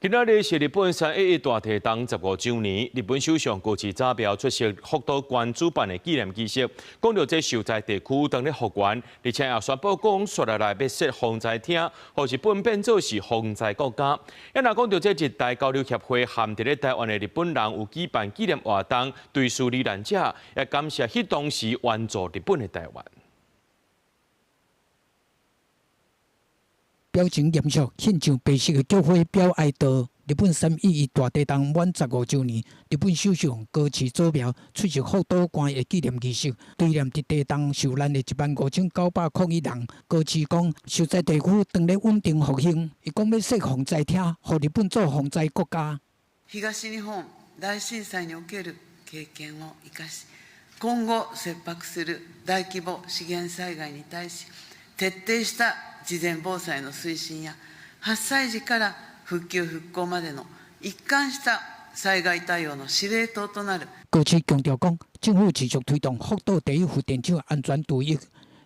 今仔日是日本三一一大地震15週年，日本首相高市早苗出席福島縣主辦的紀念儀式，講著這受災地區當咧復原，而且也宣布講，紲落來欲設防災廳，予日本變做是防災國家。啊若講著這日台交流協會和佇咧台灣的日本人有舉辦紀念活動，追思罹難者，也感謝彼當時援助日本的台灣。表情嚴肅，獻上白色的菊花表哀悼。日本三一一大地震滿15週年，日本首相高市早苗出席福島縣的紀念儀式，追念佇地震受難的15,901人。高市講，受災地區當咧穩定復興，伊講欲設防災廳，予日本做防災國家。東日本大震災における経験を生かし、今後切迫する大規模資源災害に対し、徹底した事前防災の推進や、発災時から復旧復興までの一貫した災害対応の司令塔となる。高市強調講，政府持續推動福島第一核電廠安全度疫，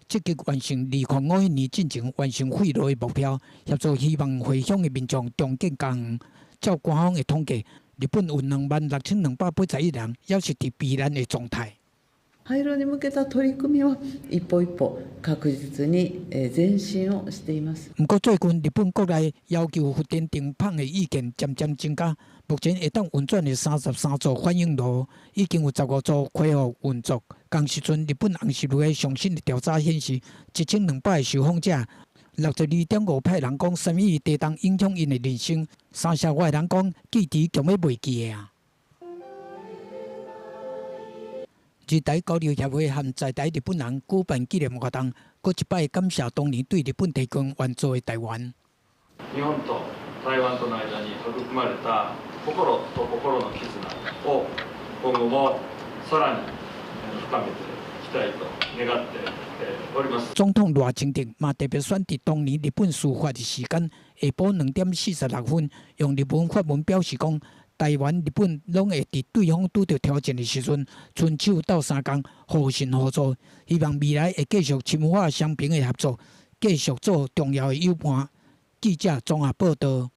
積極完成2051年進前完成廢爐的目標，協助希望回鄉的民眾重建家園。照官方的統計，日本有26,281人，猶是佇避難的狀態。廃炉に向けた取り組みは一歩一歩確実に前進をしています。毋過最近日本國內要求核電停放的意見漸漸增加。目前會當運轉的33座反應爐已經有15座恢復運作。仝時陣，日本紅十字會上新的調查顯示，1200个受訪者，62.5%人講三一一地震影響𪜶的人生，3成外人講記憶強欲袂記得啊。日台交流協會和在台日本人舉辦紀念活動，閣一擺感謝當年對日本提供援助的台灣。日本と台灣との間に育まれた心と心の絆を今後もさらに深めていきたいと願っております。總統賴清德嘛特別選佇當年日本事發的時間，下晡2點46分，用日文發文表示講，台灣、日本攏會佇對方拄著挑戰的時陣，伸手鬥相共，互信互助，希望未來會繼續深化雙邊的合作，繼續做重要的友伴。記者綜合報導。